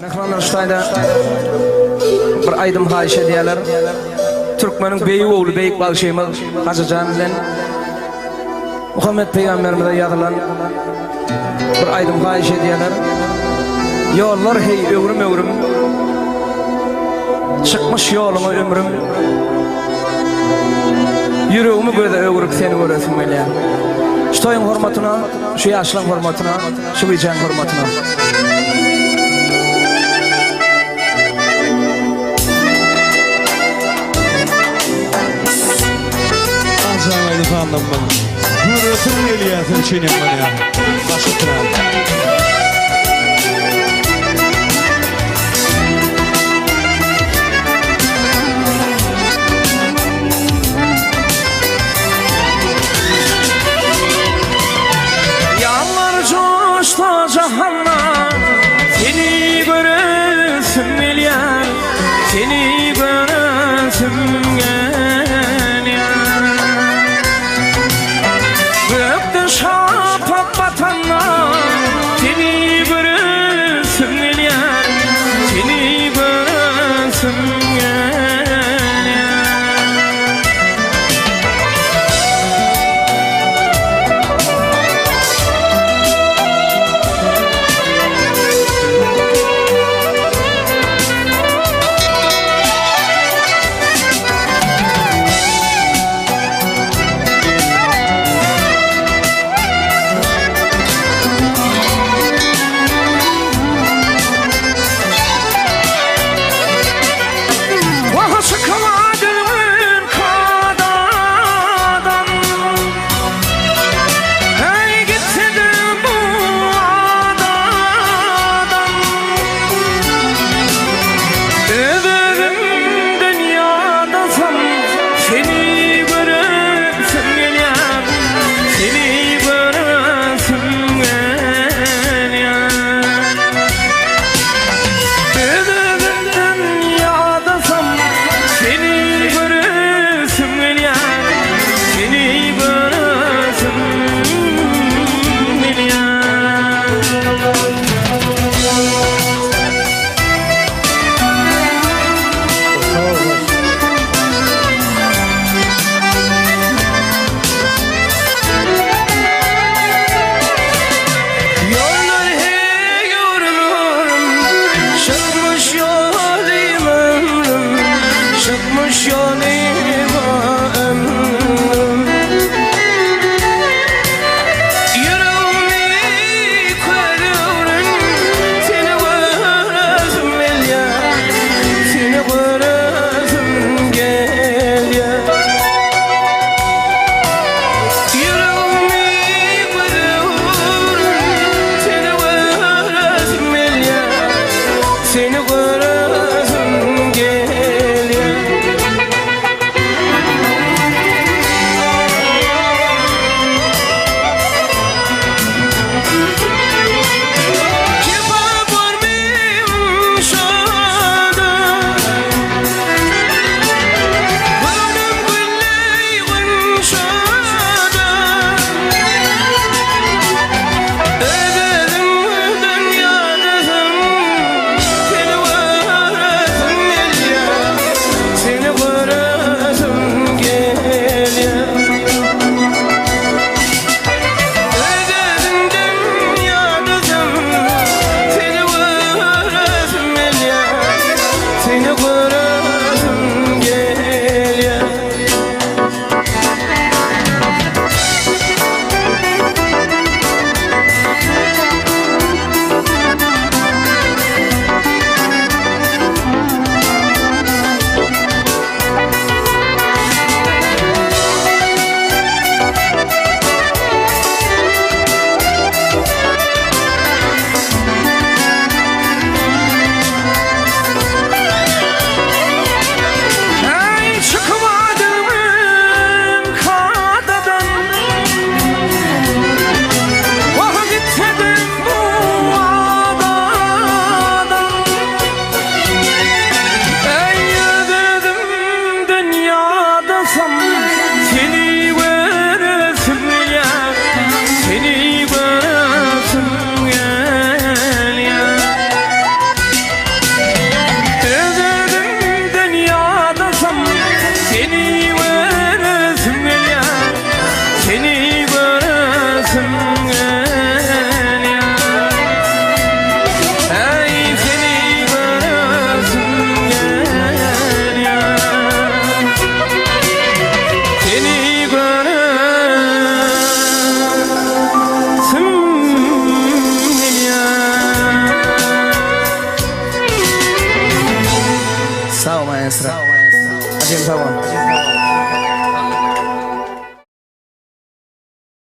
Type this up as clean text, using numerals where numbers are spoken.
Mähribanlar şu taýda bir aýdym haýyş edýärler. Türkmeniň beýik ogly beýik bagşymyz Hajyjan bilen Muhammet pygamberimize ýazylan bir aýdym haýyş edýärler. Ýollar heý öwrüm-öwrüm Çykmyş ýoluňa ömrüm Ýüregimi göze öwrüp seni göresim gelýär. Şu toýuň hormatyna, şu ýaşlaň hormatyna Şu gijäň hormatyna. Ajaýyp aýdym sandymyz. Göresim gelýär sen üçin hem meni. Baş üstüne. Ýallar joşsa jahanda Seni göresim gelýär Seni göresim gelýär Gökde şapak batanda Seni göresim gelýär Seni göresim gelýär Wah çykma düzgün kadadan Hey gitse-de bu adadan Öz-özümden ýadasam Seni göresim gelýär Seni göresim gelýär Öz-özümden ýadasam Seni göresim gelýär Seni göresim gelýär. Ýollar heý öwrüm-öwrüm, Çykmyş ýolum ömrüm, Çykmyş ýoluma ömrüm. Ýüregimi köz öwrüm, Seni göresim gelýär, Seni göresim gelýär. Ýüregimi göze öwrüm, Seni göresim gelýär, Seni göresim gelýär. göresim gelýär. Äý seni göresim gelýär. Seni göresim gelýär. Sag bol maestro. Ajem sag bol.